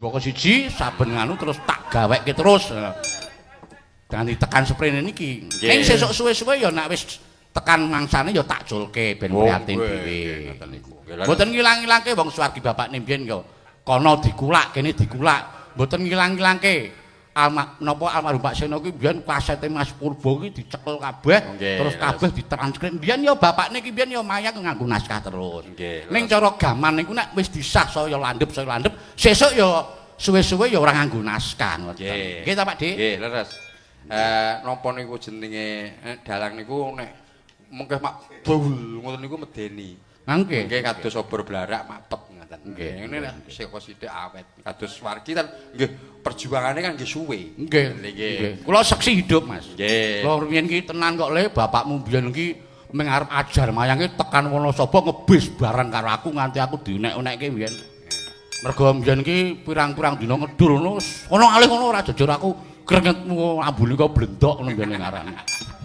Pokok siji saben nganu terus tak gawekke terus. Nganti tekan sprene niki. Ning sesuk suwe-suwe ya nek wis tekan mangsane ya tak culke ben prihatin dhewe. Ngoten niku. Mboten ngilang-ilangke wong swargi bapakne mbiyen ya kono dikulak, kene dikulak. Mboten ngilang-ilangke. Alma napa almarhum Pak Seno kuwi mbiyen kasete Mas Purbo kuwi dicekel kabeh, terus kabeh ditranskrip. Mbiyen ya bapakne ki mbiyen ya mayang nganggo naskah terus. Ning cara gaman niku nek wis disah saya landhep, sesuk ya suwe-suwe ya ora nganggo naskah ngoten. Nggih ta Pak Dik? Nggih, leres. Napa niku jenenge dalang niku nek mengke mak baul ngoten niku medeni. Nggih. Nggih kados obor blarak mapet ngoten. Nggih. Ngene nek saka sithik awet. Kados wargi kan nggih perjuangane kan nggih suwe. Nggih. Nggih. Kula seksi hidup, Mas. Nggih. Kula rumiyin ki tenan kok le bapakmu mbiyen ki ming arep ajar mayange tekan Wonosobo ngebis bareng karo aku nganti aku diunek-unekke mbiyen. Mergo mbiyen ki pirang-pirang dina ngedur ngono, kono alih ngono ora jujur aku krengetmu ambune kok blendok ngono mbiyen ngarane.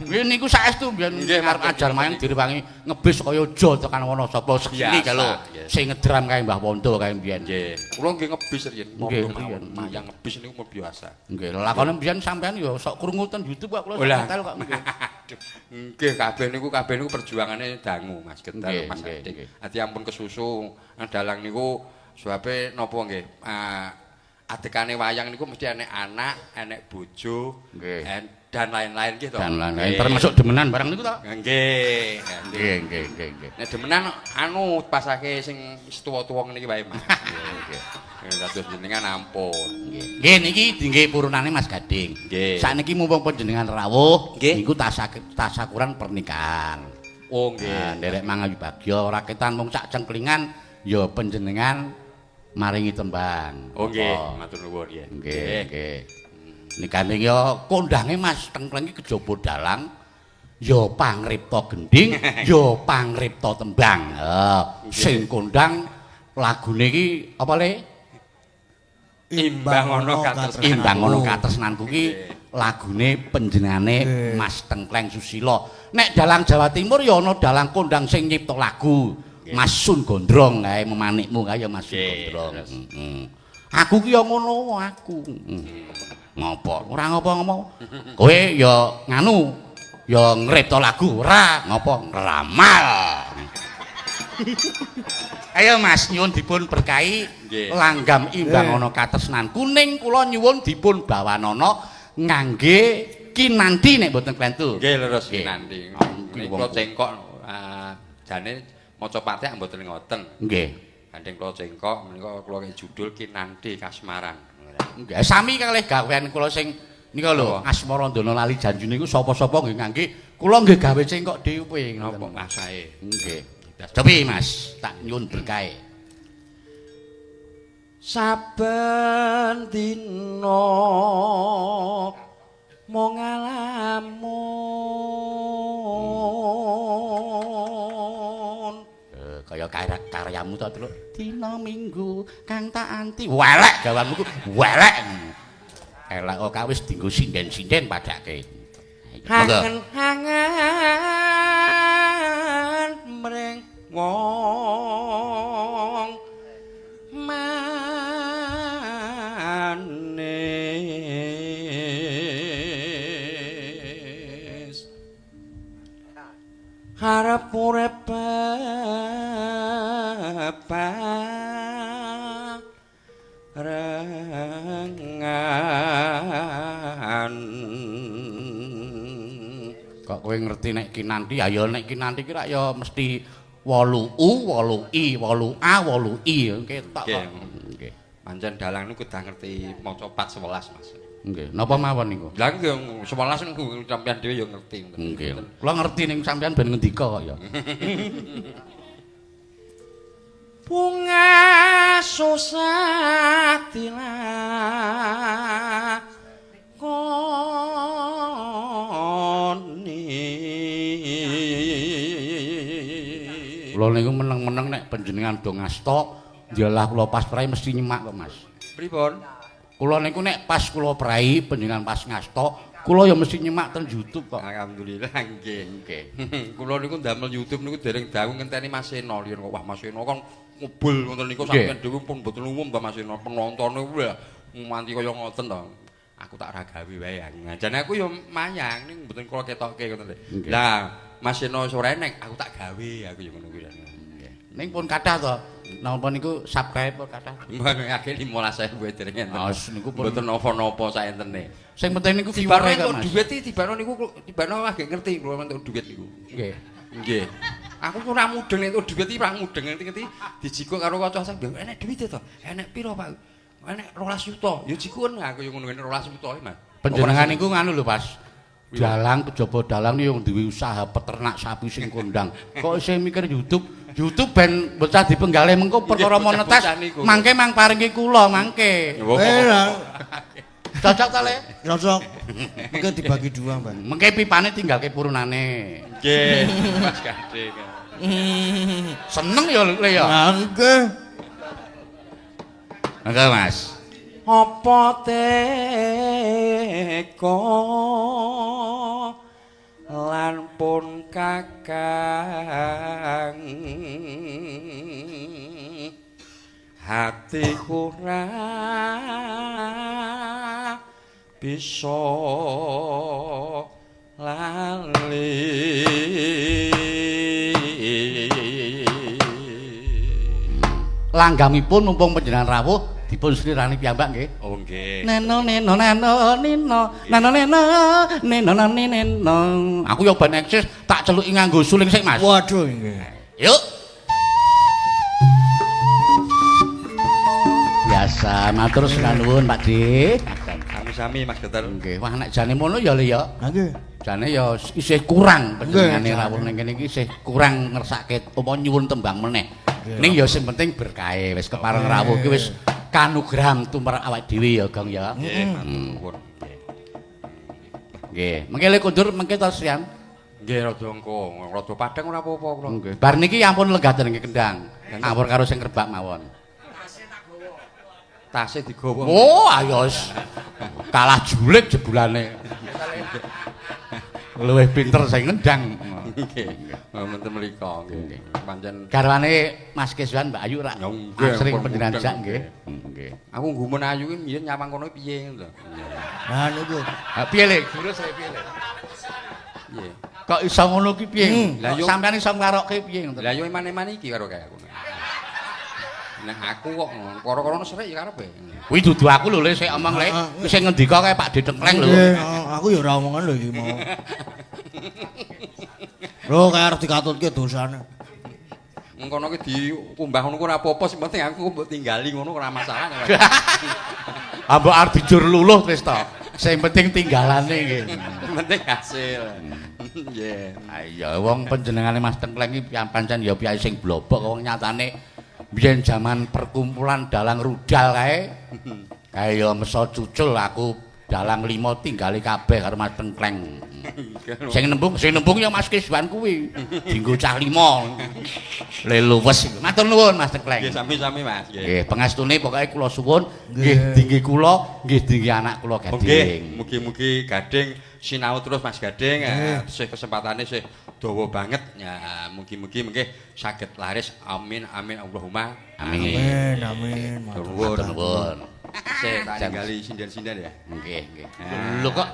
Nggih niku saestu mbiyen arep ajar mayang direwangi ngebis kaya jo tekan Wonosobo seksine Biasa, lho. nggih. Sing ngedram kae Mbah Wondo kae mbiyen. Nggih. Kula nggih ngebis riyen. Nggih, Monggo mawon. riyen. Mayang ngebis niku mung biasa. Nggih, lelakone mbiyen sampean ya sok krungu ten YouTube kok kula Oh, lah. nyetel kok nggih. Aduh, nggih kabeh niku perjuangane dangu Mas Gedar Nggih, Mas nggih, Adik. nggih. Ati ampun kesusu dalang niku sebabe napa nggih? Adekane wayang niku mesti enek anak, enek bojo, Nggih. dan lain-lain nggih to. Dan lain-lain Nggih. termasuk demenan barang niku to. Nggih. Nggih, nggih, nggih, nggih. Nek demenan anu pasake sing tuwa-tuwa ngene iki wae Mas. Nggih. Nggih, dados jenengan ampun. Nggih. Nggih niki nggih purunane Mas Gading. Nggih. Sakniki mumpung panjenengan rawuh Nggih. niku tasakuran pernikahan. Oh nggih. Nah, nderek mangayubagya ora ketan mung sak cengklingan ya panjenengan maringi tembang. Oh nggih, Apa? matur nuwun nggih. Nggih, nggih. Nikane ya kondange Mas Tengkleng iki kejaba dalang ya pangripta gendhing, ya pangripta tembang. Ha, sing kondang lagune iki apa le? Imbang ana katresnanku. Imbang ana katresnanku ki lagune panjenengane Mas Tengkleng Susilo. Nek dalang Jawa Timur ya ana dalang kondang sing nyipta lagu. Mas Sun Gondrong kae memanikmu kae ya Mas Sun Nggih, Gondrong. leres. Heeh. Aku ki ya ngono aku. Ngopo? Ora ngopo-ngopo. Kowe ya nganu ya ngripta lagu ora ngopo ngramal. Ayo Mas nyuwun dipun berkahi Nggih. langgam imbang ana katresnan kuning kula nyuwun dipun bawanana ngangge kinanti nek mboten klentu. Nggih leres Nggih. kinanti. Nggih, Kula cengkok jane maca Fatihah mboten ngoten. Nggih. Gandeng kula cengkok menika kula kei judul Kinanti Kasmaran. Nggih, sami kalih gawean kula sing nika lho, Napa? Asmarandana lali janjine niku sapa-sapa nggih ngangge, kula nggih gawe cengkok dhewe Napa ngoten. ngasae? Nggih. Cobi Mas, tak nyuwun berkahe. Saben dina mung ngalamun. Kaya karyamu to, Truk. Dina Minggu kang tak anti. Welek gawanmu ku, welek. Elek kok wis dienggo sinden-sinden padake. Monggo. Hangen-hangen mring wong manis harep urip bebarengan. Kok kowe ngerti nek kinanti? Ayo nek kinanti ki rak ya mesti 8U, 8I, 8A, 8I ketok kok. Nggih. Pancen dalang niku kudu ngerti maca 4 11 Mas. Nggih, napa mawon niku? Lah nggih 11 niku sampeyan dhewe ya ngerti. Nggih. Kula ngerti ning sampeyan ben ngendika kok ya. Bunga susah dilakoni. Kula niku meneng-meneng nek panjenengan do ngasta, ndilalah kula pas prai mesti nyemak kok, Mas. Pripun? Kula niku nek pas kula prai panjenengan pas ngasta, kula ya mesti nyemak ten YouTube kok. Alhamdulillah nggih. Nggih. Kula niku ndamel YouTube niku dereng dangu ngenteni Mas Seno riyen kok. Wah, Mas Seno kan ngubul ngoten niku sampeyan dhewe pun mboten umum ta Mas Seno penontone kuwi nganti kaya ngoten to. Aku tak ragawe wae aku. Jane aku ya mayang ning mboten kula ketokke ngoten lho. Lah Mas Seno sore nek aku tak gawe aku ya ngono kuwi. Ning pun kathah to. Napa niku subscribe kathah? Mbah akeh 15.000 dereng enten. Ah niku pun mboten napa-napa saentene. Sing penting niku viewer kok Mas. Duit iki tibano niku tibano agek ngerti kula entuk duit niku. Nggih. Nggih. Aku ora mudeng entuk duit iki ora mudeng ngerti-ngerti dijikuk karo kanca saya. Enek duit to? Enek piro, Pak? Enek 12 juta. Ya jikukun aku yo ngono 12 juta iki, Mas. Panjenengan niku nganu lho, Mas. Dalang kejaba dalang yo duwe usaha peternak sapi sing kondang. Kok isih mikir YouTube? YouTube ben bocah dipenggalih mengko perkara monetas mangke mang paringi kula mangke. Cocok ta, Le? Cocok. Mengke dibagi dua, Mbak. Mengke pipane tinggalke purunane. Nggih, Mas Gading. Seneng ya Le ya. Nggih. Mangga, Mas. Apa teka lan pun kakang hatiku ra bisa lali. Langgamipun mumpung panjenengan rawuh dipun slirani piyambak nggih. Oh nggih. Neno neno neno nino neno neno neno neno. Aku yo ben eksis tak celuki nganggo suling sik, Mas. Waduh nggih. Yuk. Biasa matur nuwun Pak Dik. Sami-sami Mas Geter. Nggih, wah nek jane mono ya Le ya. Ha nggih. Jane ya isih kurang panjenengane rawuh ning kene iki isih kurang ngersake apa nyuwun tembang meneh. Ning ya sing penting berkahe wis kepareng rawuh iki wis kanugrahan tumrap awake dhewe ya Gong ya. Nggih, matur nuwun. Nggih. Mengke le kondur mengke to Sian. Nggih rada engko, rada padhang ora apa-apa kula. Nggih. Bar niki ampun lenggah dereng kendang. Awur karo sing rebak mawon. Tase digawa. Oh, ayo wis. Kalah julit jebulane. Luwih pinter sing ngendang. Nggih. Mboten mriko nggih. Pancen garwane Mas Keswan Mbak Ayu rak sering panjenengan jak nggih. Nggih. Aku nggumun Ayu ki mbiyen nyawang kono piye ngono lho. Lah niku. Ha piye Le? Jurus e piye Le? Piye? Kok iso ngono ki piye? Lah yo sampean iso nglarokke piye ngoten. Lah yo eman-eman iki karo kae aku. Nek aku kok karo-karo serik ya karepe. Kuwi dudu aku lho Le sik omong Le. Kuwi sing ngendika kae Pak Detengkleng lho. Nggih, aku ya ora omongan lho iki mau. Lho kae arep dikatutke dosane. Ngono ki dikumbah ngono ku ora apa-apa, sing penting aku mbok tinggali ngono ora masalah. Ah mbok arep dijur luluh wis to. Sing penting tinggalane nggih. Penting hasil. Nggih. Ha iya wong panjenengane Mas Tengkleng iki pancen ya piye sing blobok wong nyatane biyen jaman perkumpulan dalang rudal kae. Kae ya meso cucul aku dalang 5 tinggali kabeh karo Mas Tengkleng. Sing nembung ya Mas Kiswan kuwi. Dinggo cah 5. Le luwes. Matur nuwun Mas Tengkleng. Nggih sami-sami Mas. Nggih, pengestune pokoke kula suwun nggih dingge kula, nggih dingge anak kula Gading. Nggih, mugi-mugi Gading sinau terus Mas Gading. Sih kesempatane sih dawa banget. Ya, mugi-mugi mengke saged laris. Amin amin Allahumma. Amin. Amin amin. Matur nuwun. Sik tak ninggali sinden-sinden ya. Nggih, nggih. Lho kok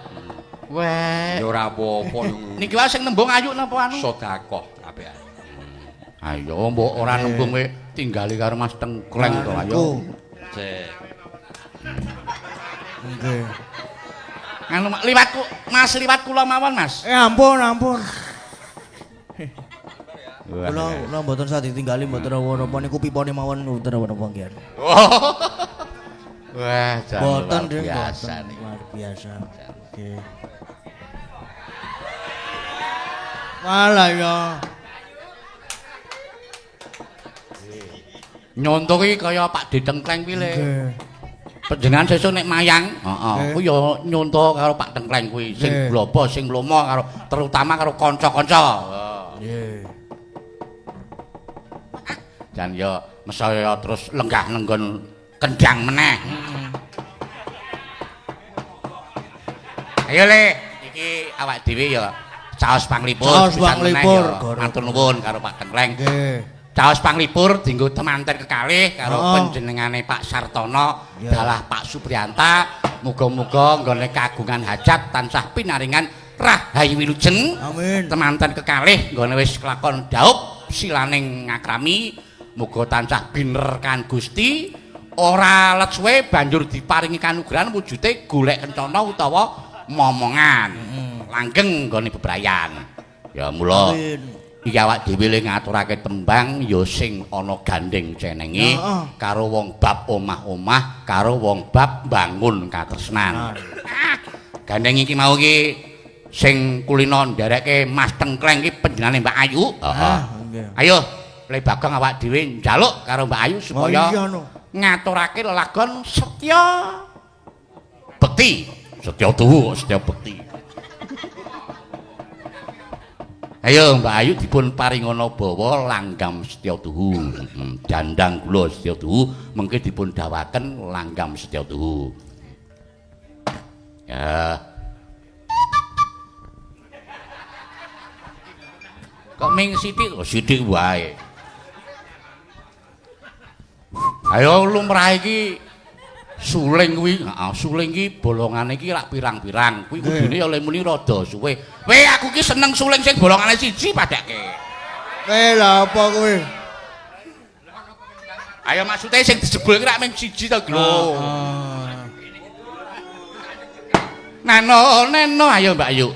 weh. Ya ora apa-apa yo. Niki wae sing nembung ayu napa anu? Sedekah kabeh. Ayo mbok ora nembung kowe tinggali karo Mas Tengkleng to ayo. Sik. Nggih. Nganu liwat ku Mas liwat kula mawon Mas. Ampun ampun. Kula kula mboten sah ditinggali mboten napa-napa niku pipone mawon mboten napa-napa nggih. Wah, jan mboten luar biasa niki. Luar biasa. Nggih. Walah ya. Nyonto iki kaya Pak Detengkleng kuwi le. Nggih. Panjenengan sesuk nek mayang, heeh, kuwi ya nyonto karo Pak Tengkleng kuwi, sing blobo, sing lomo karo terutama karo kanca-kanca. Nggih. Jan ya mesaya terus lenggah nenggon kendang meneh. Ayo Le, iki awak dhewe ya caos panglipur. Caos panglipur, matur nuwun karo Pak Tengkleng. Nggih. Caos panglipur dienggo temanten kekalih karo panjenengane Pak Sartono, dalah Pak Supriyanta. Muga-muga nggone kagungan hajat tansah pinaringan rahayu wilujeng. Amin. Temanten kekalih nggone wis kelakon daup silaning ngakrami, muga tansah binerkan Gusti, ora let suwe banjur diparingi kanugrahan wujude golek kencana utawa momongan. Langgeng nggone bebrayan. Ya mula iki awak dhewe le ngaturake tembang ya sing ana gandeng cenenge karo wong bab omah-omah, karo wong bab bangun katresnan. Gandeng iki mau iki sing kulino ndereke Mas Tengkleng iki panjenengane Mbak Ayu. Heeh. Ayo Le Bagong awak dhewe njaluk karo Mbak Ayu supaya ngaturake lelagon Setya Bekti. Setya tuwu, Setya Bekti. Ayo Mbak Ayu dipun paringana bawa langgam Setya Tuhu. Dandang kula Setya Tuhu mengke dipun dawaken langgam Setya Tuhu. Ya. Kok ming sithik? Oh, sithik wae. Ayo lumrah iki suling kuwi, heeh, suling iki bolongane iki rak pirang-pirang. Kuwi kudune ya le muni rada suwe. Weh, aku ki seneng suling sing bolongane siji padake. Weh, lha apa kuwi? Ayo maksude sing dijebul ki rak mung siji to, Glo. Nano, neno, ayo Mbak Ayu.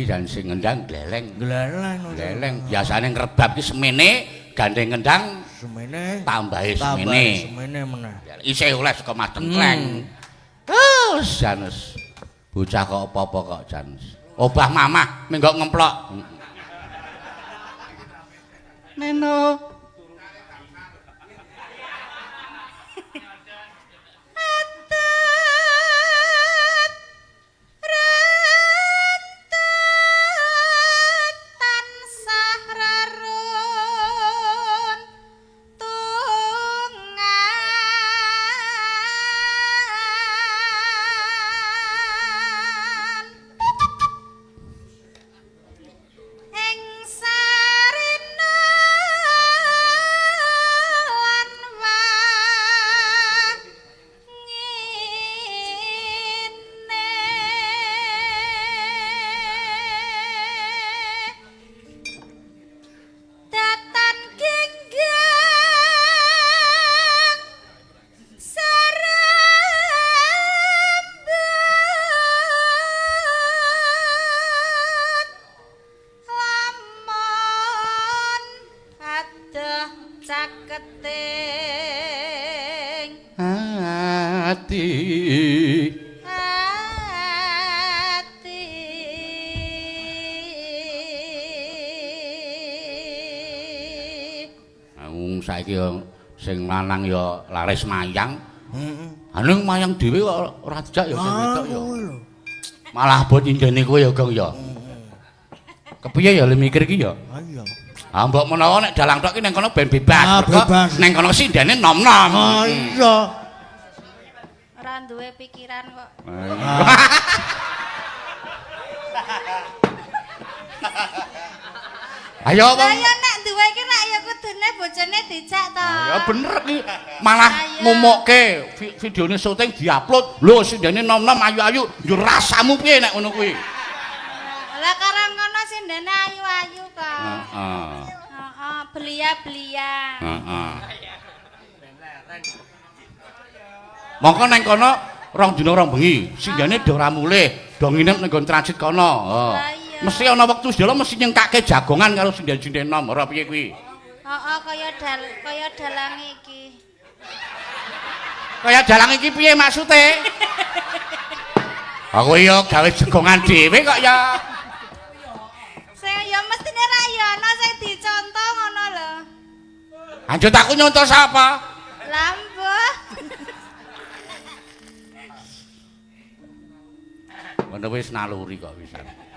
Jan sing ngendang gleleng. Gleleng. Gleleng biasane ngrebab ki semene, gandeng ngendang semene, tambahe semene. Semene meneh. Isih oleh saka Mas Tengkleng. Terus Janus. Bocah kok apa-apa kok Janus. Obah mamah menggok ngemplok. Neno. Saiki sing lanang ya laris mayang. Heeh. Ning mayang dhewe kok ora dijak ya sing wedok ya. Malah abot indene kowe ya, Gong ya. Kepiye ya le mikir iki ya? Ha iya. Ah mbok menawa nek dalang tok ki ning kono ben bebas. Bebas. Ning kono sindene nom-nom. Ha iya. Ora duwe pikiran kok. Ayo wong. Lah nek duwe iki rak ya kudune bojone dijak to. Ya bener ki. Malah ngumokke videone syuting diupload. Lho sindene nom-nom ayu-ayu, yo rasamu piye nek ngono kuwi? Lah karang ngono sindene ayu-ayu kok. Heeh. Heeh, belia-belia. Heeh. Mongko neng kono rong dina rong bengi, sindene do ora mulih, do nginep ning nggon transit kono. Heeh. Mesti ana wektu sedelo mesti nyengkake jagongan karo sinden-sinden nom, ora piye kuwi? Heeh, kaya dalang iki. Kaya dalang iki piye maksude? Aku ya gawe jagongan dhewe kok ya. Sing ya mestine ra ya ana sing dicontoh ngono lho. Anjut aku nyontoh sapa? Ngono wis naluri kok wisan. Apa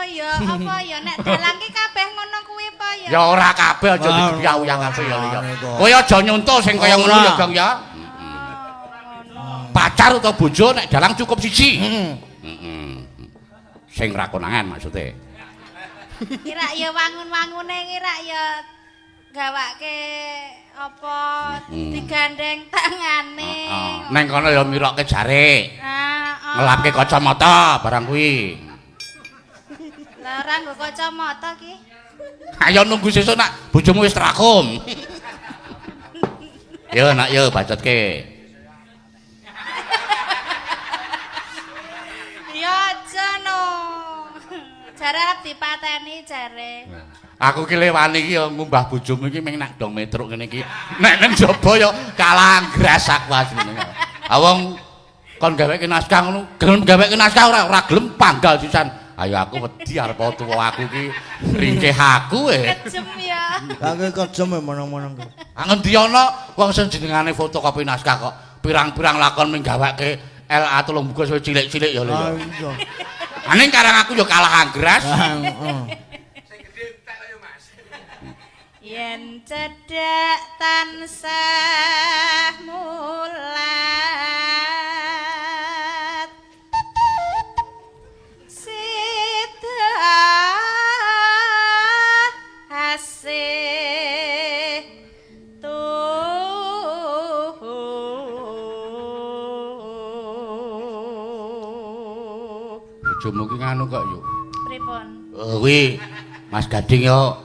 ya, apa ya nek dalang ki kabeh ngono kuwi apa ya? Ya ora kabeh aja digebyah-uyah kabeh ya ya. Kowe aja nyontoh sing kaya ngono ya, Gong ya. Pacar utawa bojo nek dalang cukup siji. Heeh. Sing ra konangan maksude. Kira ya wangun-wangune kira ya gawake apa digandeng tangane. Neng kono ya mirokke jare. Heeh. Ngelapke kacamata barang kuwi. Lah ora nggo kacamata ki. Ayo nunggu sesuk nak bojomu wis terakum. Yo nak yo bacotke. Ya aja no. Jare arep dipateni jare. Aku ki lewani iki ya ngumbah bojomu iki ming nak dong metruk ngene iki. Nek nang jaba ya kalah gras aku asline. Ha wong kon gaweke naskah ngono, gelem gaweke naskah ora ora gelem panggal sisan. Ayo aku wedi arep tuwa aku ki ringkeh aku e. Kejem ya. Lah kejem e meneng-meneng. Ah ngendi ana wong sing jenengane fotokopi naskah kok pirang-pirang lakon ming gawake LA 3 bungkus wis cilik-cilik ya lho ya. Iya. Aning karang aku ya kalah anggras. Heeh. Sing gedhe entek lho Mas. Yen cedhak tansah mulat sida asih tuhu. Bojomu ki nganu kok yo. Pripun? Oh kuwi Mas Gading yo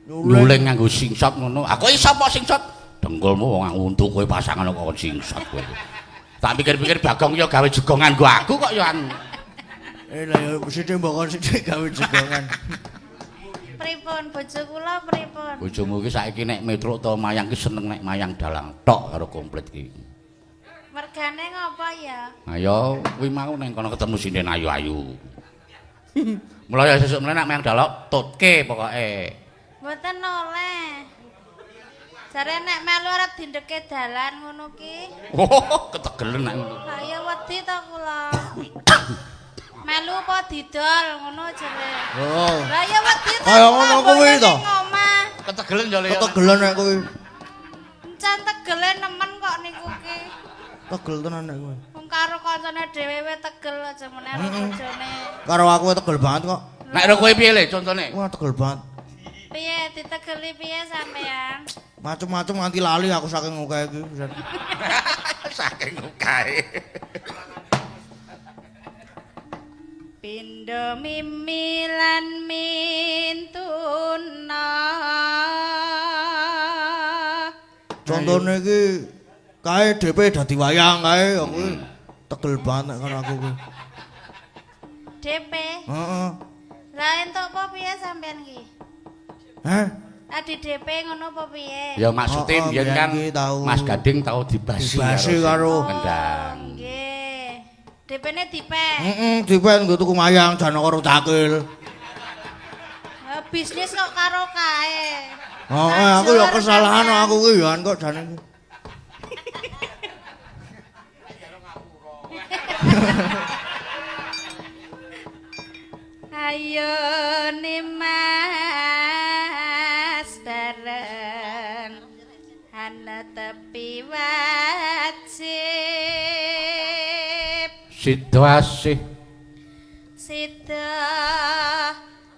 nyuling nganggo singsot ngono. Aku iso apa singsot? Dengkulmu wong untu kowe pasangan kok singsot kowe. Tak pikir-pikir Bagong yo gawe jegongan nggo aku kok yo anu. Lah yo sithik mbok kon sithik gawe jegongan. Pripun bojo kula pripun? Bojomu ki saiki nek metruk ta mayang ki seneng nek mayang dalang tok karo komplit ki. Mergane ngopo ya? Ayo kuwi mau neng kono ketemu sinden ayu-ayu. Mulai sesuk mulai nek mayang dalang tutke pokoke. Mboten oleh. Jare nek melu arep dindeke dalan ngono ki. Oh, ketegelen nek ngono. Lah ya wedi ta kula. Melu apa didol ngono jare. Oh. Lah ya wedi ta. Kaya ngono kuwi to. Ketegelen yo Le. Ketegelen nek kuwi. Encen tegele nemen kok niku ki. Tegel tenan nek kuwi. Wong karo kancane dhewe wae tegel aja meneh karo bojone. Karo aku tegel banget kok. Nek karo kowe piye Le contone? Wah, tegel banget. Piye ditegeli piye sampean? Macem-macem nganti lali aku saking akeh iki. Saking akeh. Pindho mimi lan mintuna. Contone iki kae DP dadi wayang kae aku tegel banget nek karo aku kuwi. DP? Heeh. Lah entuk apa piye sampean iki? Hah? Adi DP ngono apa piye? Ya maksude biyen kan Mas Gading tau dibasi karo kendang. Nggih. DP-ne dipek. Heeh, dipek nggo tuku mayang jane karo cakil. Bisnis kok karo kae. Heeh, aku ya kesalahan aku kuwi ya kok jane. Ayo nimas bareng ana tepi wajib sida asih sida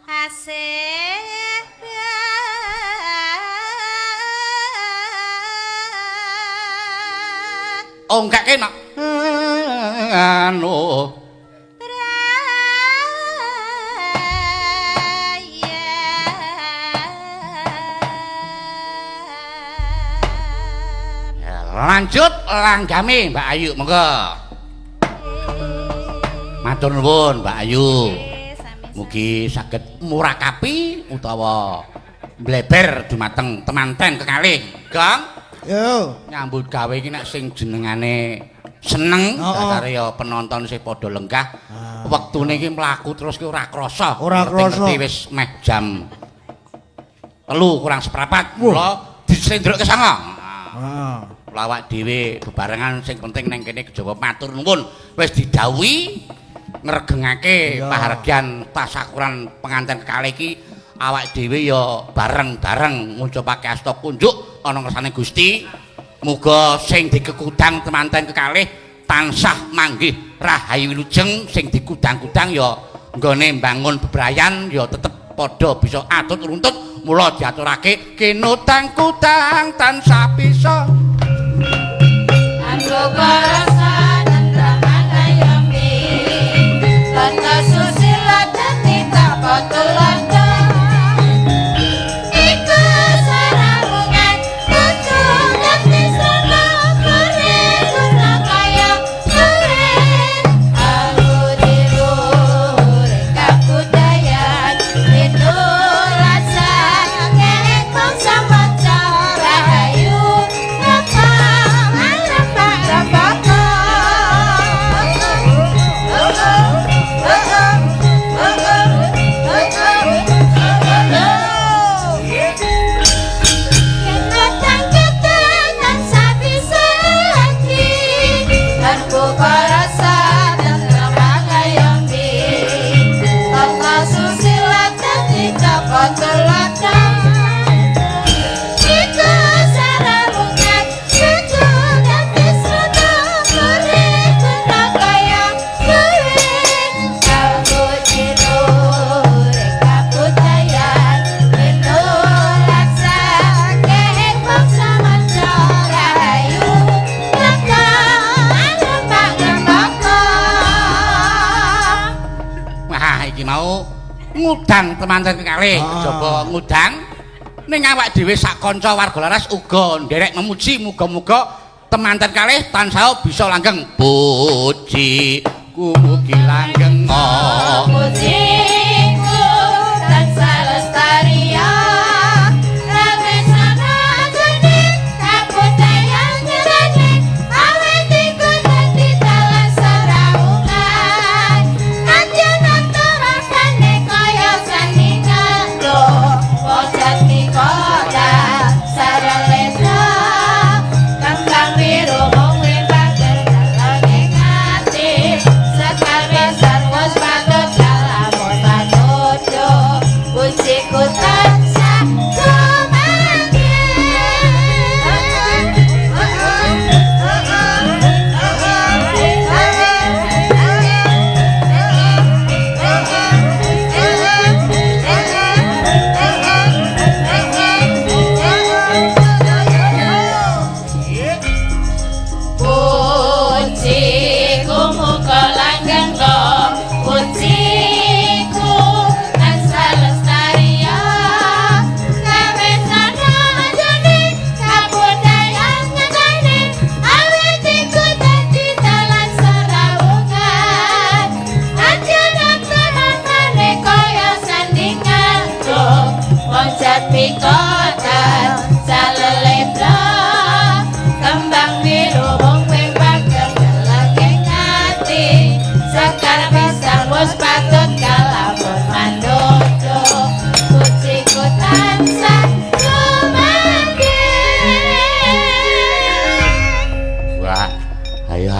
asih ongkake nak anu lanjut langgame Mbak Ayu monggo. Matur nuwun Mbak Ayu. Mugi saged murakapi utawa mbleber dumateng temanten kekalih. Gong. Yo. Nyambut gawe iki nek sing jenengane seneng dasare ya penonton sing padha lenggah. Wektune iki mlaku terus ki ora krasa. Ora krasa. Wis meh jam 2:45. Mula dislendrokke sanga. Heeh. Lawak dhewe bebarengan sing penting neng kene Jawa matur nuwun wis didhawuhi ngregengake pahargyan tasakuran penganten kekalih iki awak dhewe ya bareng-bareng ngucapake asta kunjuk ana ngersane Gusti. Muga sing dikekudang temanten kekalih tansah manggih rahayu wilujeng, sing dikudang-kudang ya nggone mbangun bebrayan ya tetep padha bisa atut runtut. Mula diaturake kinutang kudang tansah bisa anggo rasa tentrem ngayomi tata susila dadi tak tulodo iku sarawungan kudu dadi srana kore guna kaya kore aku diluhur kabudayan pitulasan ing bangsa maca rahayu rempah rempah. Ngudang temanten kekalih coba ngudang ning awak dhewe sak kanca warga laras uga nderek memuji muga-muga temanten kalih tansah bisa langgeng puji ku mugi langgeng pujiku tansah lestari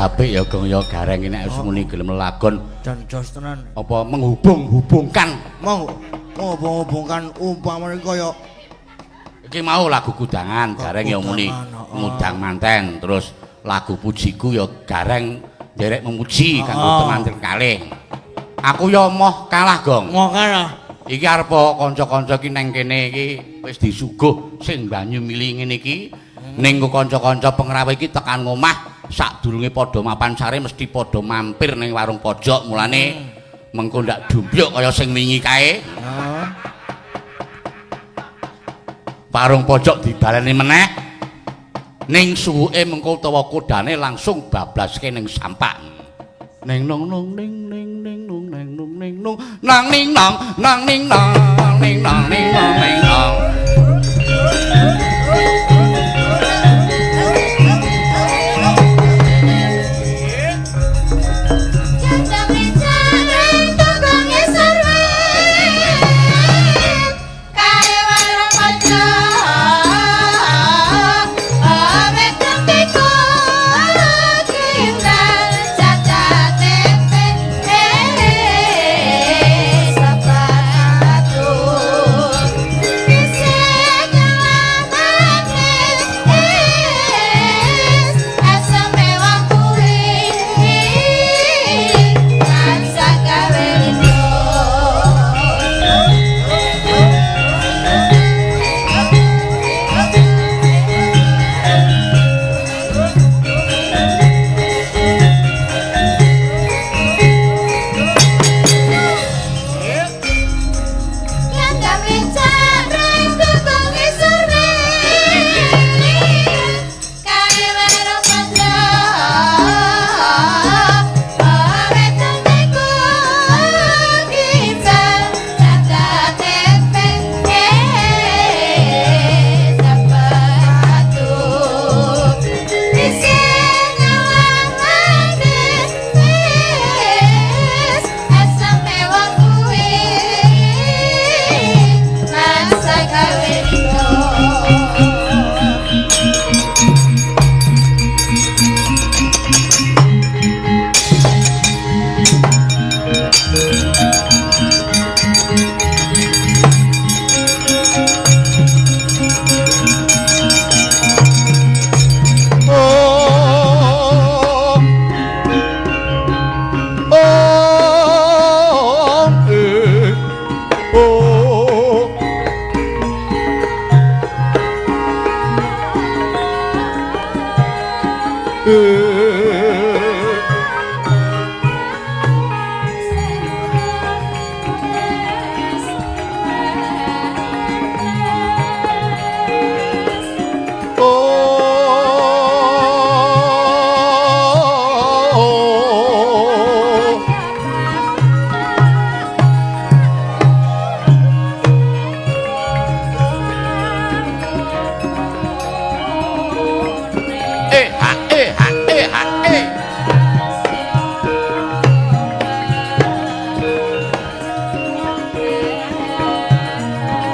apik ya Gong ya gareng nek wis muni gelem lagon jan jos tenan. Apa menghubung-hubungkan? Menghubung-hubungkan umpamane kaya iki mau lagu kudangan gareng ya muni ngudang manten, terus lagu pujiku ya gareng nderek memuji kanggo temanten kalih. Aku ya moh kalah Gong. Moh kalah. Iki arep kanca-kanca iki nang kene iki wis disuguh sing banyu mili ngene iki. Ning kanca-kanca pengrawit iki tekan ngomah sadurunge padha mapan sare mesti padha mampir ning warung pojok, mulane mengko ndak dumbyuk kaya sing wingi kae. Warung pojok dibaleni meneh ning suwuke mengko utawa kodane langsung bablaske ning sampak. Ning nong nong ning ning ning nong ning nong ning nong nang ning nong nang ning nong ning nong ning nong ning nong. Kae warung pojok.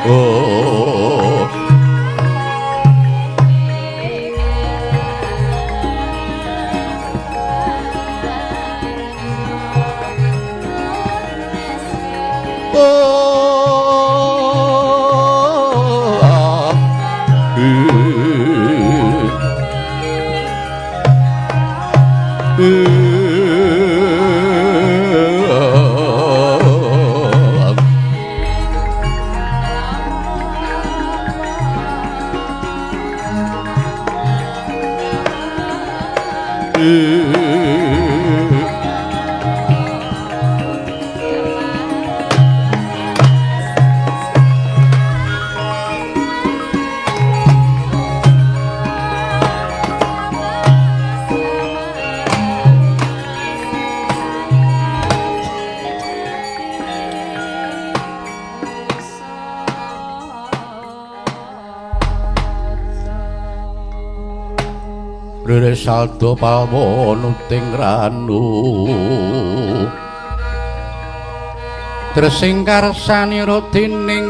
Oh. Saldo palmo nuting ranu tresing karsanira dening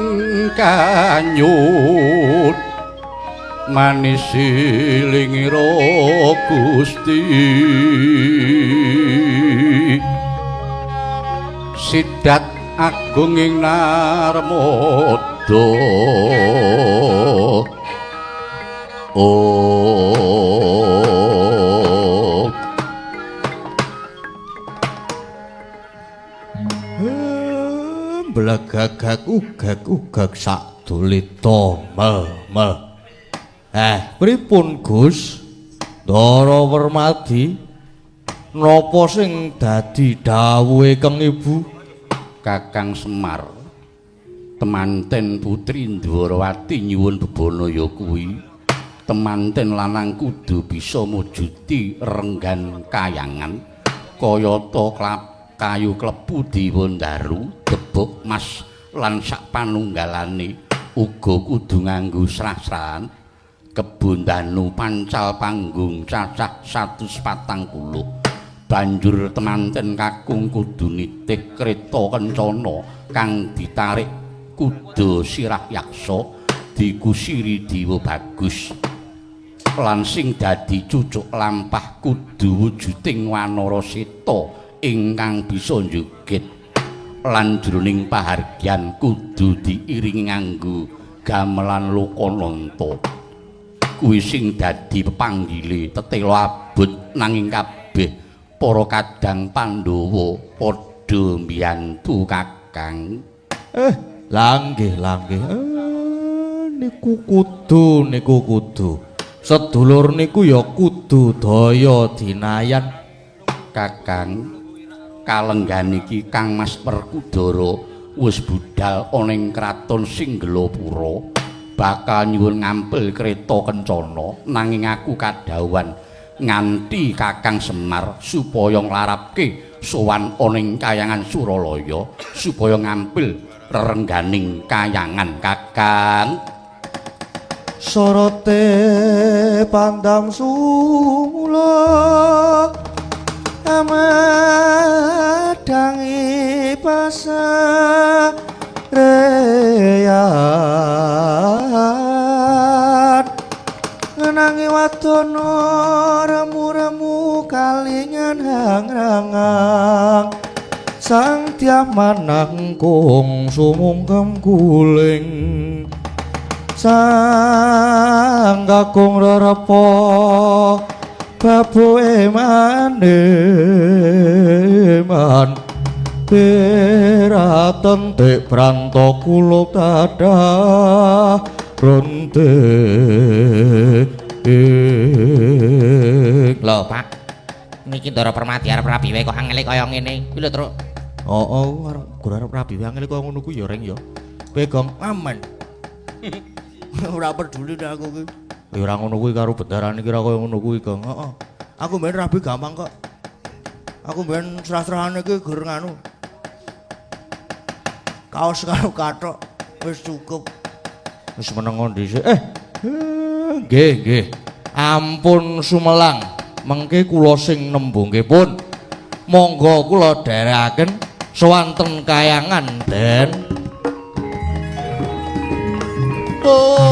kanyut manis silingira Gusti sidat agung ing Narmada. Oh, blegagak ugak ugak sak dulita mel mel. Pripun Gus? Ndara Wermadi, napa sing dadi dawuhe Keng Ibu? Kakang Semar, temanten putri Ndwarawati nyuwun bebana ya kuwi. Temanten lanang kudu bisa mujudi renggan kayangan kayata kayu klebu diwandaru debuk mas lan sak panunggalane uga kudu nganggo srah-srahan kebondanu pancal panggung cacah 140. Banjur temanten kakung kudu nitih kreta kencana kang ditarik kuda sirah yaksa dikusiri Dewa Bagus lan sing dadi cucuk lampah kudu wujuding wanara seta ingkang bisa njoget lan jroning pahargyan kudu diiringi nganggo gamelan lokananta. Kuwi sing dadi pepanggile tetela abot nanging kabeh para kadang Pandhawa padha mbiyantu Kakang. Lah nggih, lah nggih. Niku kudu, niku kudu. Sedulur niku ya kudu daya dinayan. Kakang, kalenggan iki Kang Mas Werkudara wis budal ana ing kraton Singgelapura bakal nyuwun ngampil kreta kencana, nanging aku kadhawuhan nganti Kakang Semar supaya nglarapke sowan ana ing kayangan Suralaya supaya ngampil rerengganing kayangan. Kakang, sorote pandam sumula amedangi pasareyan ngenangi wadana remu-remu kalingan hangrangang sang tiamanangkung sumungkem guling sang kakung rerepa babuhe maneman piraten tek pranta kulup tadah ronte. Lho Pak, niki Ndara Permadi arep rabi wae kok angele kaya ngene. Kuwi lho, Truk. Heeh, arep rabi wae angele kaya ngono kuwi ya Reng ya. Begong aman. Ora peduli nek aku ki. Ya ora ngono kuwi karo bendarane ki ora kaya ngono kuwi, Gong. Heeh. Aku mben rabi gampang kok. Aku mben srah-srahane ki gur nganu. Kaos karo kathok wis cukup. Wis menengo dhisik. Nggih, nggih. Ampun sumelang. Mengke kula sing nembungke pun. Monggo kula dherekaken sowan ten kayangan, Den. Oh.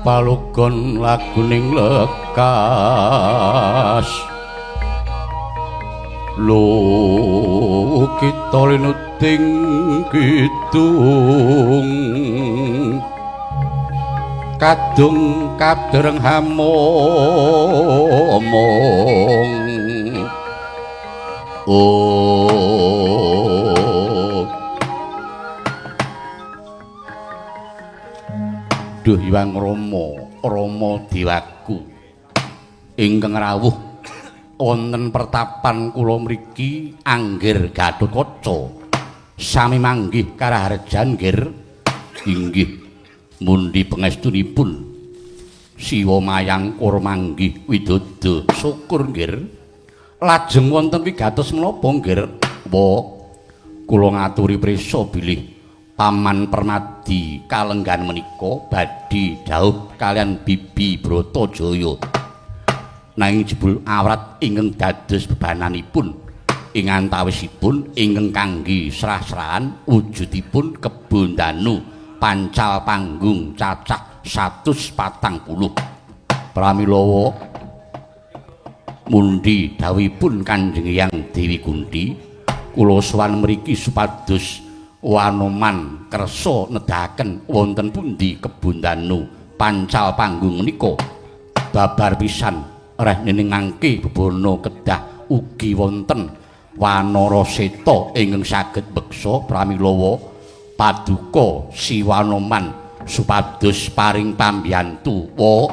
Palugon laguning lekas lo kita linuting kidung kadung kadereng hamomong. Oh duh Hyang Rama, Rama Dewaku ingkang rawuh wonten pertapan kula mriki anggir Gatotkaca sami manggih karaharjan nggir. Inggih mundi pangestunipun Siwa Mayang Kura manggih widodo. Syukur nggih. Lajeng wonten wigatos menapa nggih? Wa kula ngaturi prisa bilih Paman Permadi kalenggan menika badhe dhaup kalian Bibi Bratajaya. Nanging jebul awrat ingkang dados bebananipun ing antawisipun ingkang kangge srah-srahan wujudipun Kebo Danu pancal panggung cacah 140. Pramila mundi dawuhipun Kanjeng Hyang Dewi Kunti, kula sowan mriki supados Wanoman kersa nedahaken wonten pundi Kebo Danu pancal panggung menika babar pisan reh nenengake bebana kedah ugi wonten Wanara Seta ingkang saged beksa. Pramila paduka Siwanoman supados paring pambiyantu. Wa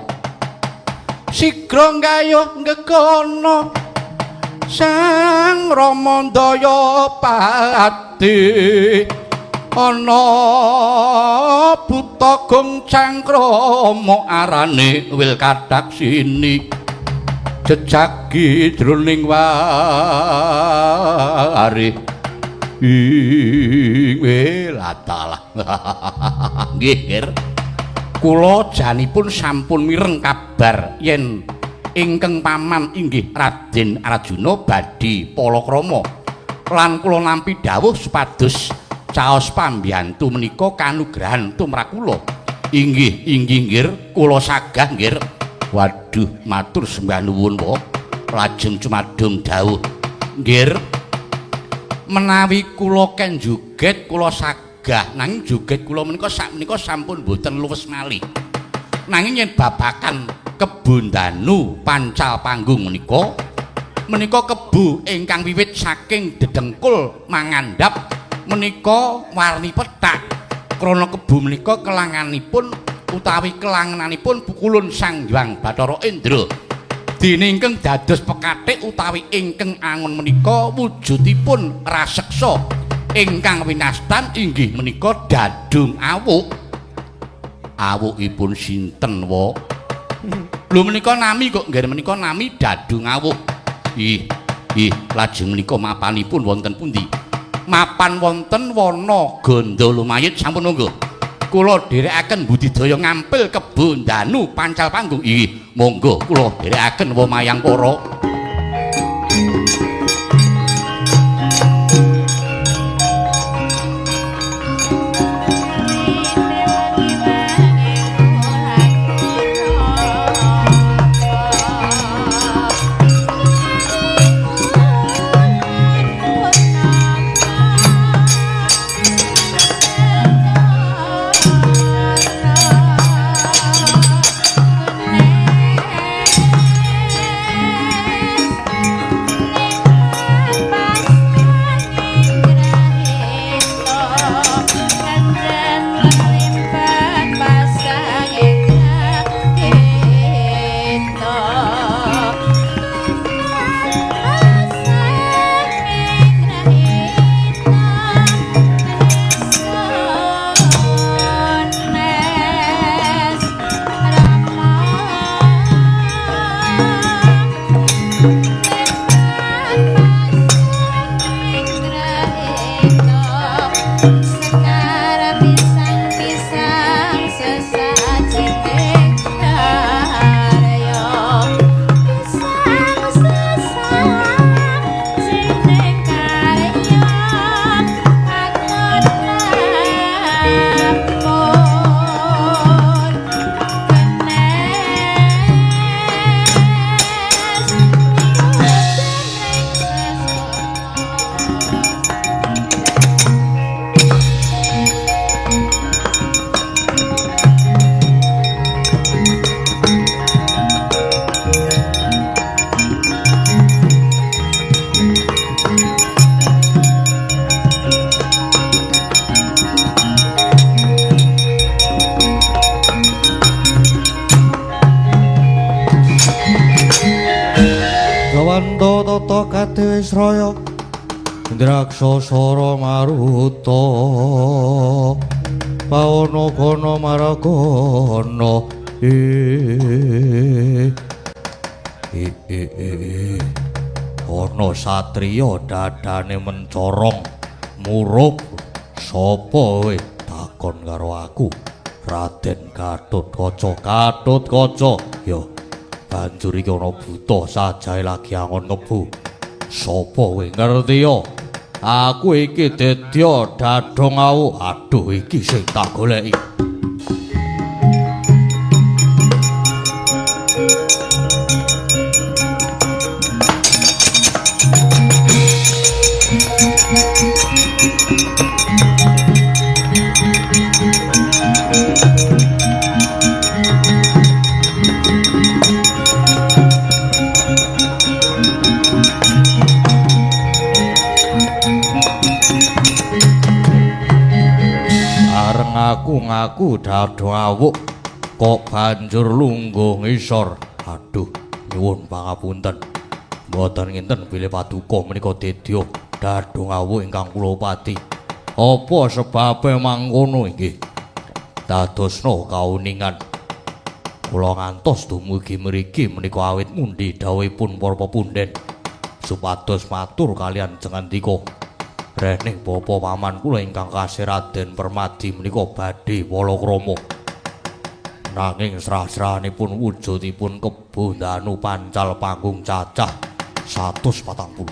sigra nggayuh ngegana Sang Rama Ndayapati ana buta gong cangkrama arane wil kathak sini jejagi jroning wari ing welatalah. Nggih, Ger. Kula janipun sampun mireng kabar yen ingkang paman inggih Raden Arjuna badhe palakrama lan kula nampi dawuh supados caos pambiyantu menika kanugrahan tumrap kula. Inggih, inggih nggih, kula sagah nggih. Waduh, matur sembah nuwun wa. Lajeng cumadung dawuh. Nggih. Menawi kula ken joget kula sagah, nanging joget kula menika sakmenika sampun boten luwes malih. Nanging yen babakan Kebo Danu pancal panggung menika menika kebo ingkang wiwit saking dedengkul mangandhap menika warni pethak. Krana kebo menika kelanganipun utawi kelangenanipun pukulun Sang Hyang Bathara Indra. Dene ingkang dados pekathik utawi ingkang angon menika wujudipun raseksa ingkang winastan inggih menika dadung awuk. Awukipun sinten wa? Lho menika nami kok nggih menika nami dadung awuk. Ih, ih lajeng menika mapanipun wonten pundi? Mapan wonten wana Ganda Lumayit. Sampun monggo. Kula dherekaken budidaya ngampil Kebo Danu pancal panggung. Ih, monggo kula dherekaken wa Mayangkara. Tata kadewisraya Indraksa Sara Maruta. Paono kono marakono e e e e ana satriya dadane mencorong murup. Sapa kowe? Takon karo aku. Raden Gatotkaca. Gatotkaca ya banjur iki ana buta sajae lagi angon kebo. Sapa kowe? Ngerti ya? Aku iki Dedya Dadong Awuk. Aduh, iki sing tak goleki. Aku ngaku Dadong Awuk kok banjur lungguh ngisor. Aduh, nyuwun pangapunten. Mboten nginten bilih paduka menika Dedya Dadong Awuk ingkang kula pati. Apa sebabe mangkono inggih? Dadosna kauningan. Kula ngantos dumugi mriki menika awit mundi dawuhipun para pepunden supados matur kalian jengandika. Rening bapa paman kula ingkang kasih Raden Permadi menika badhe palakrama. Nanging srah-srahanipun wujudipun kebo danu pancal panggung cacah 140.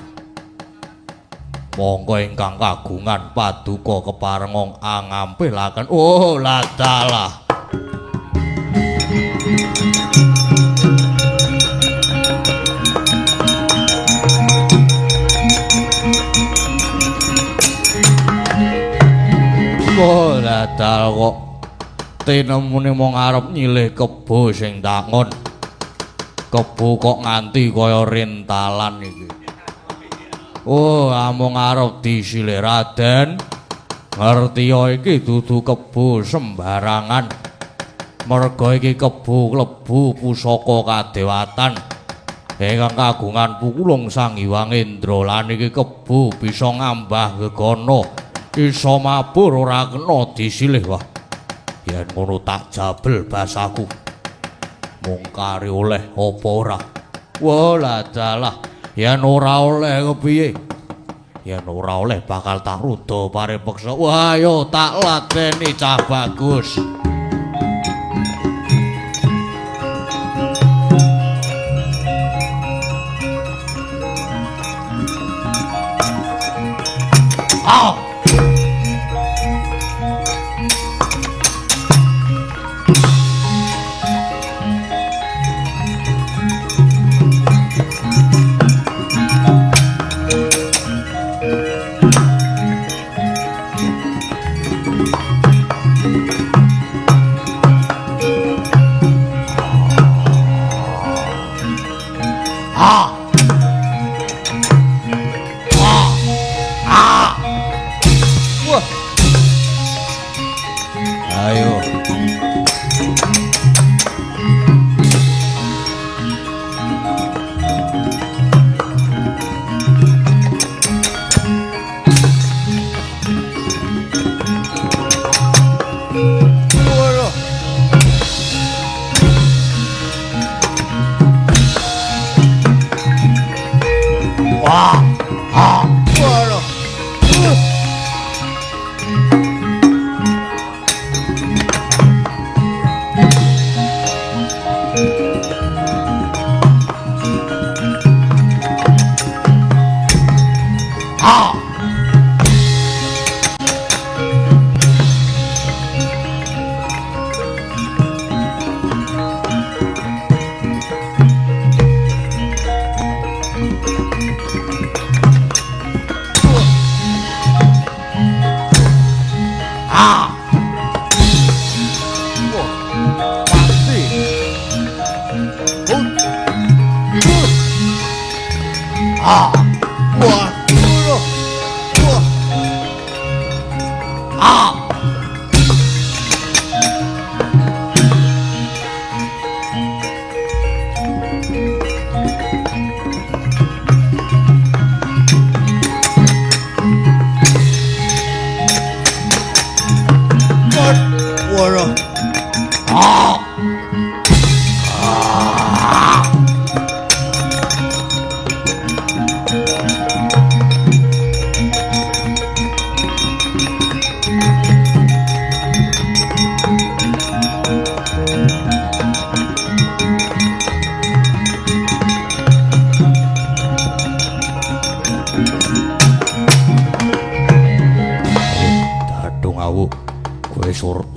Monggo ingkang kagungan paduka keparenga angampilaken. Oh ladalah. Oh, dadal kok tinemune mung arep nyilih kebo sing takon. Kebo kok nganti kaya rintalan iki. Oh, amung arep disilih Raden. Ngerti ya iki dudu kebo sembarangan. Merga iki kebo klebu pusaka kadewatan. Ingkang kagungan pukulung Sang Hyang Indra lan iki kebo bisa ngambah gegana. Iso mabur ora kena disilih. Wah, yen ngono tak jabel basaku. Mung kari oleh apa ora? Wah, ladalah. Yen ora oleh kepiye? Yen ora oleh bakal tak ruda paripeksa. Wah, yo tak ladeni cah bagus. Ah! Waduh.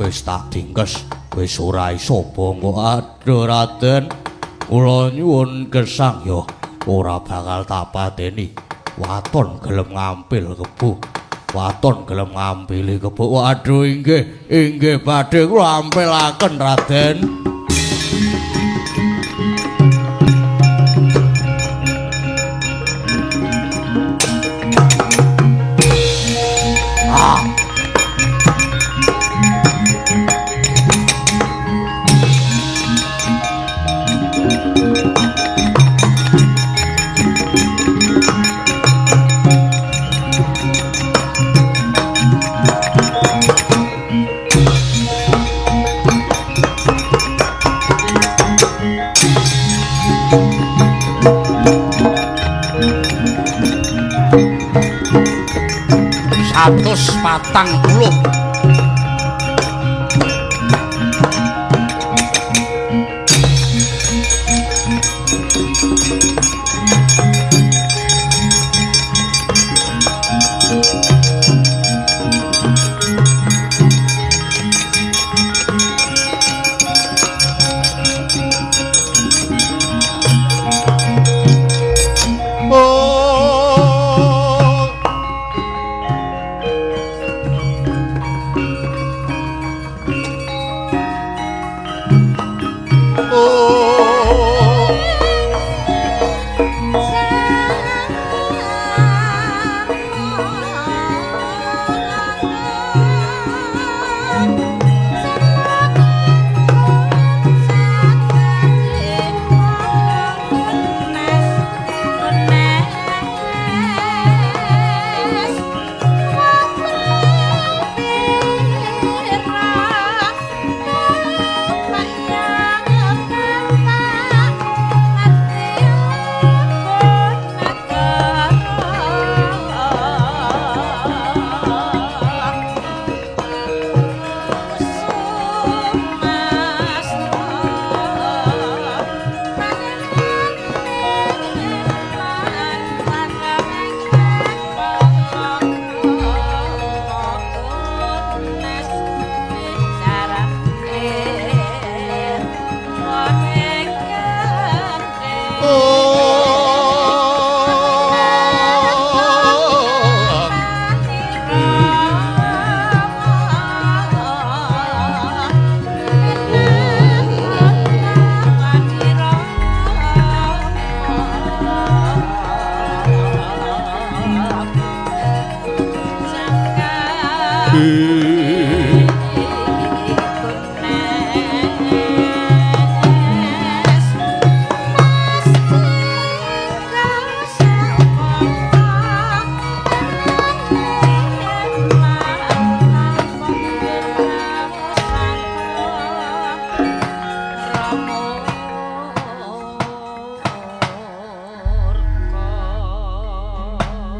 Wis tak dingkes, wis ora iso bangga. Aduh Raden, kula nyuwun gesang ya ora bakal tak pateni. Waton gelem ngampil kebo. Waton gelem ngampili kebo. Waduh inggih, inggih badhe kula ampilaken Raden. 140.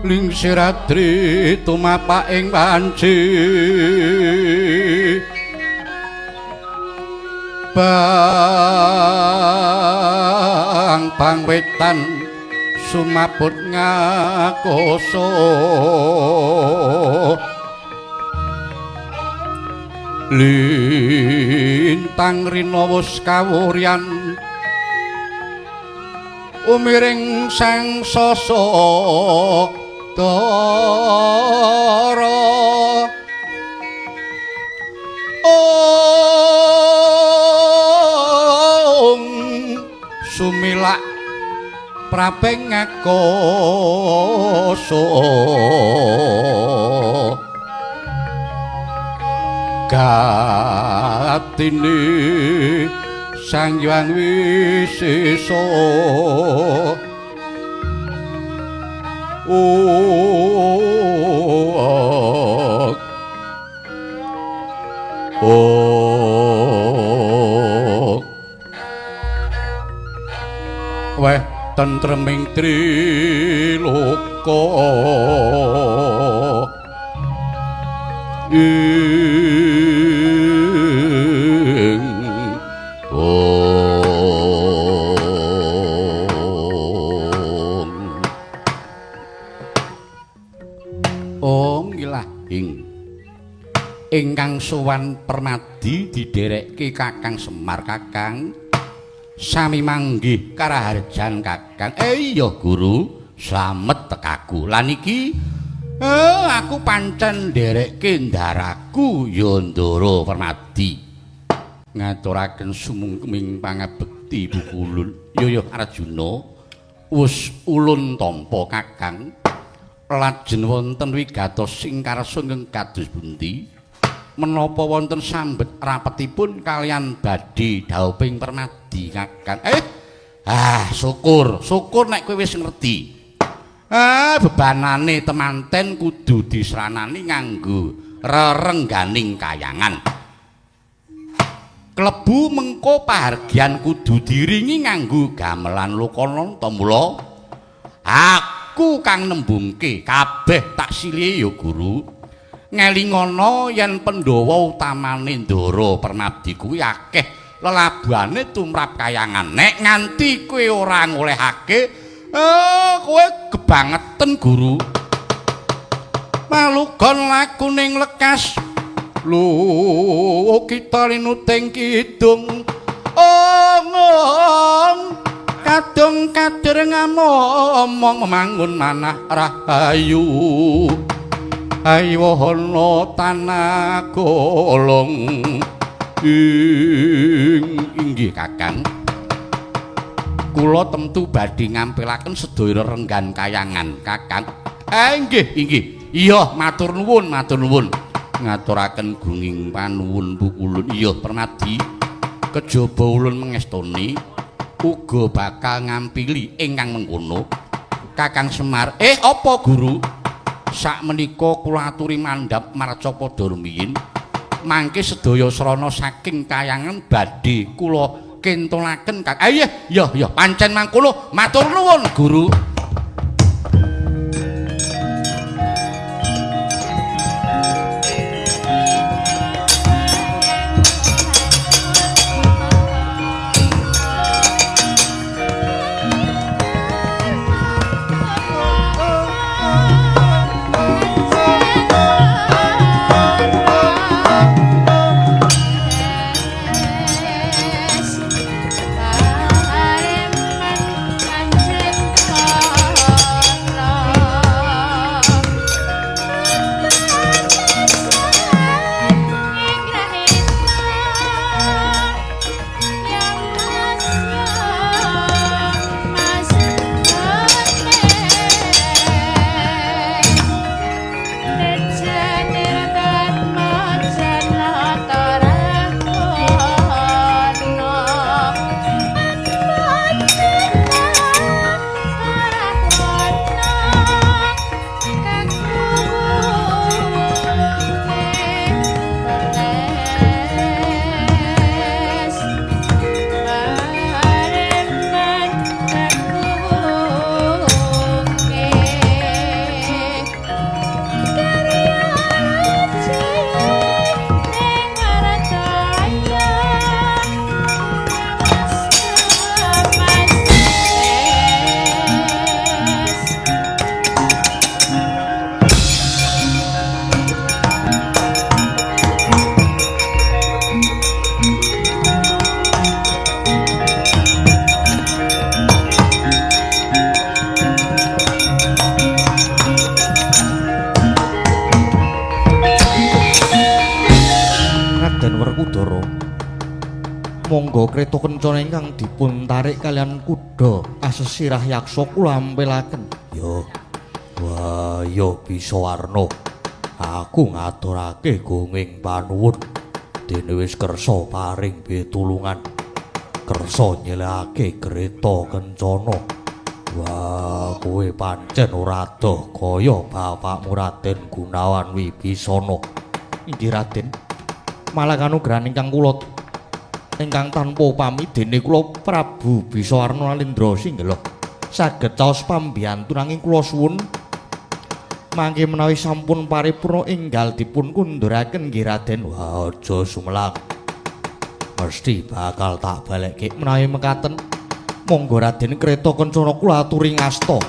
Lingsir tumapak ing wanci bang bang wetan sumabut ngakoso lintang rina wus kawuryan umiring sang sasa dara. Ong sumilak prapeng ngakoso gatine Sang Hyang Wisesa. Oh, oh. Weh tentreming triloka ing Om Om ilahing ingkang sowan Permadi didherekke Kakang Semar. Kakang sami manggih karaharjan Kakang. Iya Guru, slamet tekaku. Lan iki aku pancen nderekke ndaraku ya Ndara Permadi. Ngaturaken sumungkeming pangabekti Pukulun. Yo yo Arjuna, wis ulun tampa Kakang. Lajeng wonten wigatos ing karsa ingkang kados pundi? Menapa wonten sambet rapetipun kalian badhe dhauping Permadi Kakang? Syukur, syukur nek kowe wis ngerti. Bebanane temanten kudu disranani nganggo rerengganing kayangan. Klebu mengko pahargyan kudu diringi nganggo gamelan lokananta. Mula aku kang nembungke kabeh tak silihe ya Guru. Ngelingono yen Pandhawa utamane Ndara Permadi kuwi akeh lelabuhane tumrap kayangan. Nek nganti kowe ora ngolehake, kowe gebangeten Guru. Malugon lakuning lekas lho kita linuting kidung. Ong kadung kader ngamomong mangun manah rahayu. Ayohana tanah golong. Inggih Kakang, kula temtu badhe ngampilaken sedaya renggan kayangan Kakang. Inggih inggih. Iya matur nuwun, matur nuwun. Ngaturaken gunging panuwun Pukulun. Iya Permadi, kejaba ulun mengestoni uga bakal ngampili ingkang mengkono. Kakang Semar, apa Guru? Sakmenika kula aturi mandhap marcapada rumiyin. Mangke sedaya srana saking kayangan badhe kula kentolaken Kakang. Iya iya iya pancen mangkono. Matur nuwun Guru. Monggo kreta kencana ingkang dipun tarik kalian kuda asesirah yaksa kula ampilaken. Yo. Wah, yo bisa warna. Aku ngaturake gunging panuwun. Dene wis kersa paring pitulungan. Kersa nyelehake kreta kencana. Wah, kowe pancen ora adoh kaya bapakmu Raden Gunawan Wibisana. Inggih Raden. Malah kanugrahan ingkang kula Ingkang tanpa pamit dene kula Prabu Bisawarna Nalindra Singgela saged caos pambiyantu nanging kula suwun mangke menawi sampun paripurna enggal dipun kunduraken nggih Raden. Wah, aja sumelang. Mesti bakal tak balekke menawi mekaten. Monggo Raden Kreta Kencana kula aturi ngasta.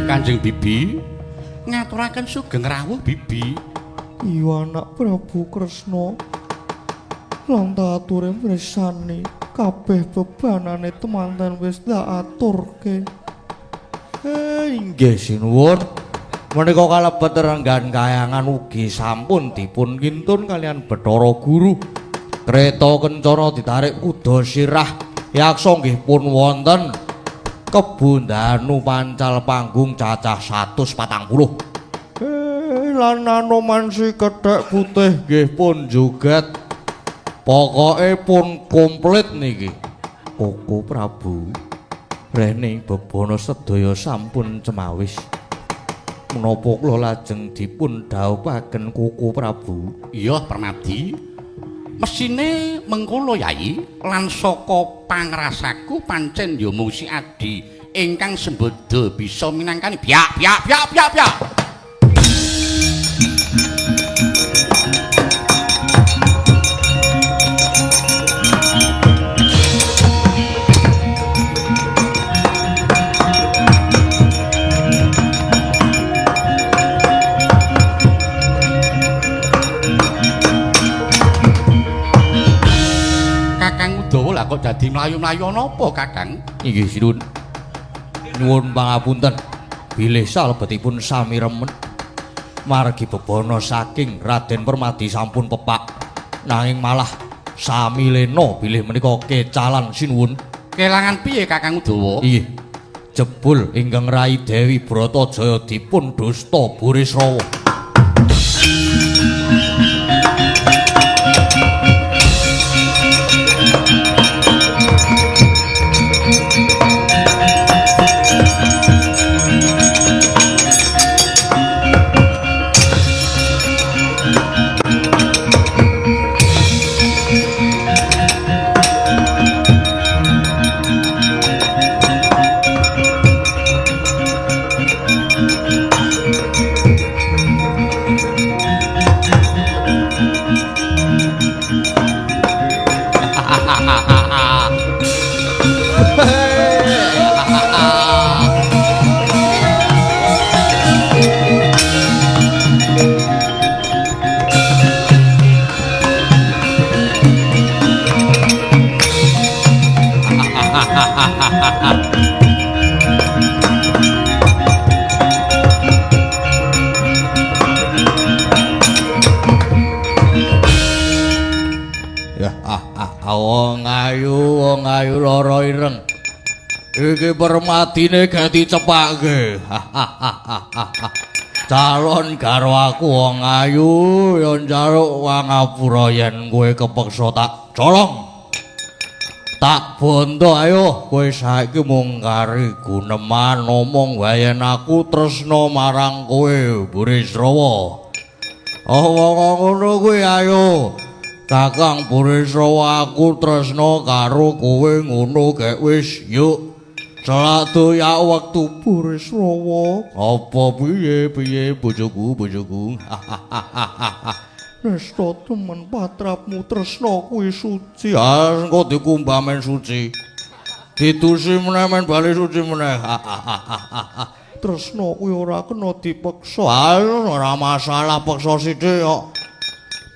Kanjeng Bibi ngaturaken sugeng rawuh Bibi. Iya anak Prabu Kresna. Lan tak ature mresani kabeh bebanane temanten wis tak aturke. Inggih sinuwun. Menika kalebet renggan kayangan ugi sampun dipun kintun kalian Bathara Guru. Kreta kencana ditarik kuda sirah yaksa nggih pun wonten. Kebundanu pancal panggung cacah 140. Lan Anoman si kethek putih nggih pun joget. Pokoke pun komplit niki. Koko Prabu, rene bebana sedaya sampun cemawis. Menapa kula lajeng dipun dhawuhaken Koko Prabu? Iya, Permadi. Mesine mengkono Yai, lan saka pangrasaku pancen ya mung si Adi ingkang sembada bisa minangkani biak biak biak biak biak. Kok dadi mlayu-mlayu ana apa, Kakang? Inggih, sinuwun. Nyuwun pangapunten bilih salebetipun sami remen margi bebana saking Raden Permadi sampun pepak nanging malah sami lena bilih menika kecalan sinuwun. Kelangan piye, Kakang Udawa? Inggih. Jebul ingkang Rai Dewi Bratajaya dipun dusta Burisrawa. Wong ayu lara ireng. Iki permadine ganti cepake. Calon garwaku wong ayu ya njaluk pangapura yen kowe kepeksa tak colong. Tak bondo ayo kowe saiki mung kari guneman omong wae yen aku tresna marang kowe Burisrawa. Omong ngono kuwi ayo. Kakang Burisrawa aku tresna karo kowe ngono gek wis yuk. Selak doyak wektu Burisrawa. Apa piye piye bojoku bojoku. Nesta temen patrapmu tresna kuwi suci. Ah engko dikumbah men suci. Ditusi meneh men bali suci meneh. Tresna kuwi ora kena dipeksa. Ah ora masalah peksa sithik kok.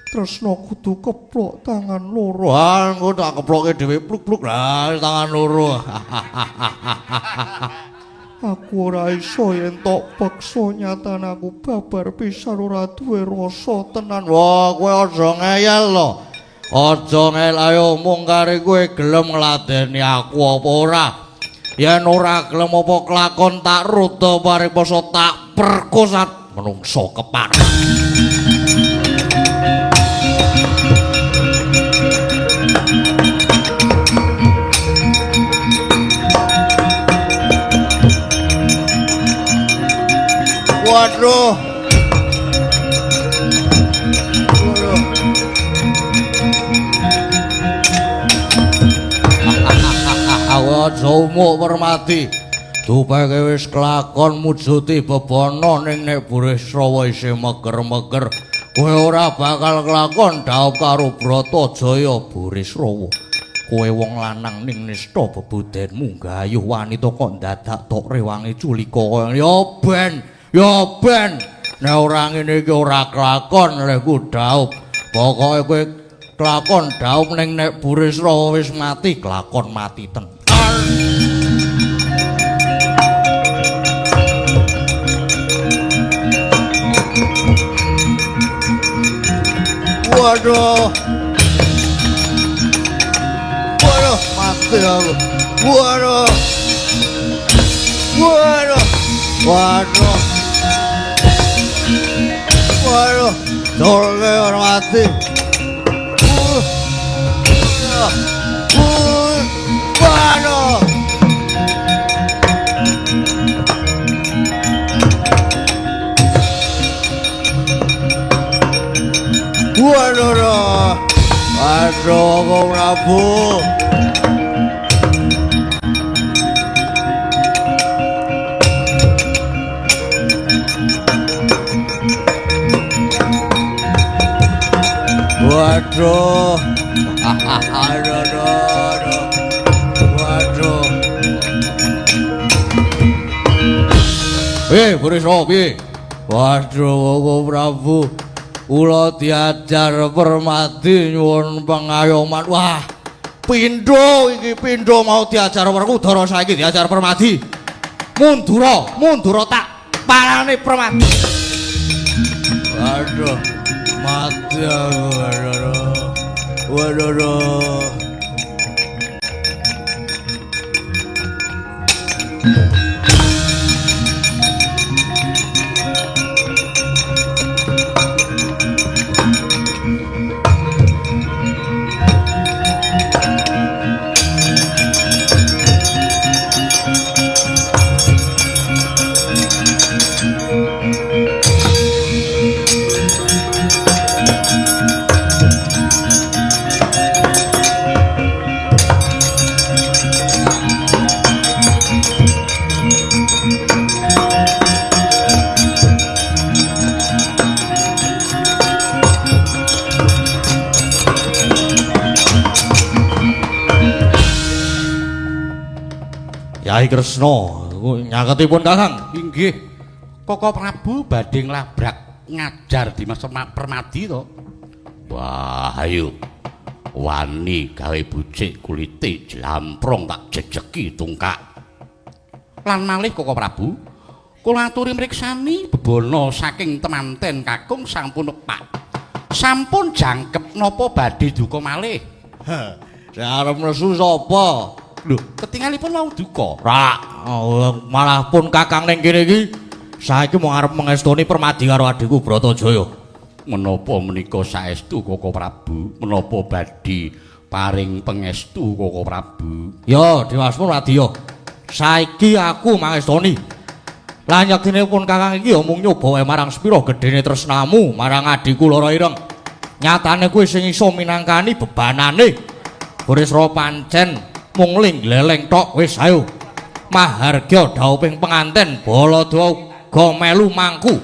Tresna kudu keplok tangan loro. Ah engko tak keploke dhewe pluk-pluk lah tangan loro. Aku ora iso yen tok peksa nyatane aku babar pisan ora duwe rasa tenan. Wah, kowe aja ngeyel lho. Aja ngeyel ayo mung kare kowe gelem ngladeni aku apa ora. Yen ora gelem apa kelakon tak ruta paripasa tak perkosa menungso kepareng. Waduh. Waduh. Aja umuk Permadi. Dupeke wis kelakon mujuti bebana ning nek Burisrawa isih meger-meger. Kowe ora bakal kelakon dhaup karo Bratajaya Burisrawa. Kowe wong lanang ning nista bebudenmu gayuh wanita kok dadak tok rewangi culika kaya ya ben. Ya ben, nek ora ngene iki ora kelakon lehku dhaup. Pokoke kowe kelakon dhaup ning nek Burisrawa wis mati, kelakon mati tenan. Waduh. Waduh, mati aku. Waduh. Waduh. Waduh. Waduh, dolke ora mati. Waduh. Waduh. Waduh, kok Prabu. Waduh. Aduh, aduh. Waduh. Burisrawa piye? Waduh, Koko Prabu. Kula diajar Permadi nyuwun pengayoman. Wah, pindho iki pindho mau diajar Werkudara saiki diajar Permadi. Mundura, mundura tak parane Permadi. Waduh. Mati aku, waduh. Waduh. Yai Kresna, nyaketipun Kakang. Inggih. Koko Prabu badhe nglabrak ngajar Dimas Permadi to. Wah, ayo. Wani gawe bucik kulite jlamprong tak jejeki tungkak. Lan malih Koko Prabu, kula aturi mriksani bebana saking temanten kakung sampun nepak. Sampun jangkep napa badhe duka malih? Sing arep nesu sapa? Lho, ketingalipun wau duka. Rak, malah pun Kakang ning kene iki Saiki mung arep mengestoni Permadi karo adhiku Bratajaya. Menapa menika saestu Koko Prabu? Menapa badhe paring pangestu Koko Prabu? Ya, Dewas Permadi ya. Saiki aku mangestoni. Lan yektine pun Kakang iki ya mung nyoba wae marang sepira gedene tresnamu marang adhiku Lara Ireng. Nyatane kowe sing iso minangkani bebanane. Burisra pancen mung ling gleleng tok wis ayo. Mahargya dhauping penganten Baladwa uga melu mangku.